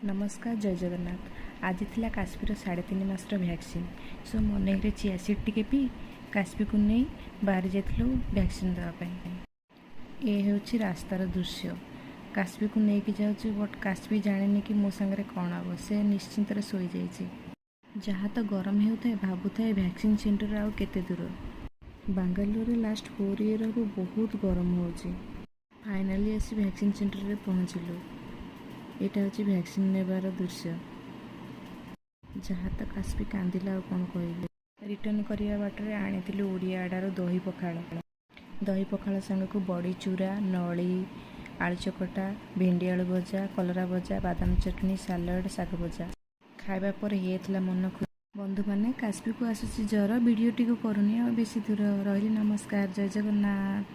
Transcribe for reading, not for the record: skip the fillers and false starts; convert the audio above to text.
ନମସ୍କାର, ଜୟ ଜଗନ୍ନାଥ। ଆଜି ଥିଲା କାଶ୍ମୀର 3.5 ମାସର ଭ୍ୟାକ୍ସିନ୍। ସୋ ମର୍ଣ୍ଣିଂରେ ଚିଆ ସିଡ୍ ଟିକେ ପିଇ କାଶ୍ମୀରକୁ ନେଇ ବାହାରି ଯାଇଥିଲୁ ଭ୍ୟାକ୍ସିନ୍ ଦେବା ପାଇଁ। ଏ ହେଉଛି ରାସ୍ତାର ଦୃଶ୍ୟ। କାଶ୍ମୀରକୁ ନେଇକି ଯାଉଛି, ବଟ୍ କାଶ୍ମୀର ଜାଣିନି କି ମୋ ସାଙ୍ଗରେ କ'ଣ ହେବ। ସେ ନିଶ୍ଚିନ୍ତରେ ଶୋଇଯାଇଛି। ଯାହା ତ ଗରମ ହେଉଥାଏ, ଭାବୁଥାଏ ଭ୍ୟାକ୍ସିନ୍ ସେଣ୍ଟର ଆଉ କେତେ ଦୂର। ବାଙ୍ଗାଲୋରରେ ଲାଷ୍ଟ 4 ଇୟର୍ ହେବ ବହୁତ ଗରମ ହେଉଛି। ଫାଇନାଲି ଆସି ଭ୍ୟାକ୍ସିନ୍ ସେଣ୍ଟରରେ ପହଞ୍ଚିଲୁ। ଏଇଟା ହେଉଛି ଭ୍ୟାକ୍ସିନ୍ ନେବାର ଦୃଶ୍ୟ। ଯାହା ତ କାଶ୍ମୀ କାନ୍ଦିଲା, ଆଉ କ'ଣ କହିବି। ରିଟର୍ଣ୍ଣ କରିବା ବାଟରେ ଆଣିଥିଲୁ ଓଡ଼ିଆ ଆଡ଼ାରୁ ଦହି ପଖାଳ। ଦହି ପଖାଳ ସାଙ୍ଗକୁ ବଡ଼ି ଚୁରା, ନଳି, ଆଳୁ ଚକଟା, ଭେଣ୍ଡି ଆଳୁ ଭଜା, କଲରା ଭଜା, ବାଦାମ ଚଟଣି, ସାଲାଡ଼, ଶାଗ ଭଜା। ଖାଇବା ପରେ ହେଇଯାଇଥିଲା ମନ ଖୁସି। ବନ୍ଧୁମାନେ, କାଶ୍ମୀରକୁ ଆସୁଛି ଜ୍ୱର। ଭିଡ଼ିଓଟିକୁ କରୁନି ଆଉ ବେଶୀ ଦୂର। ରହିଲି, ନମସ୍କାର, ଜୟ ଜଗନ୍ନାଥ।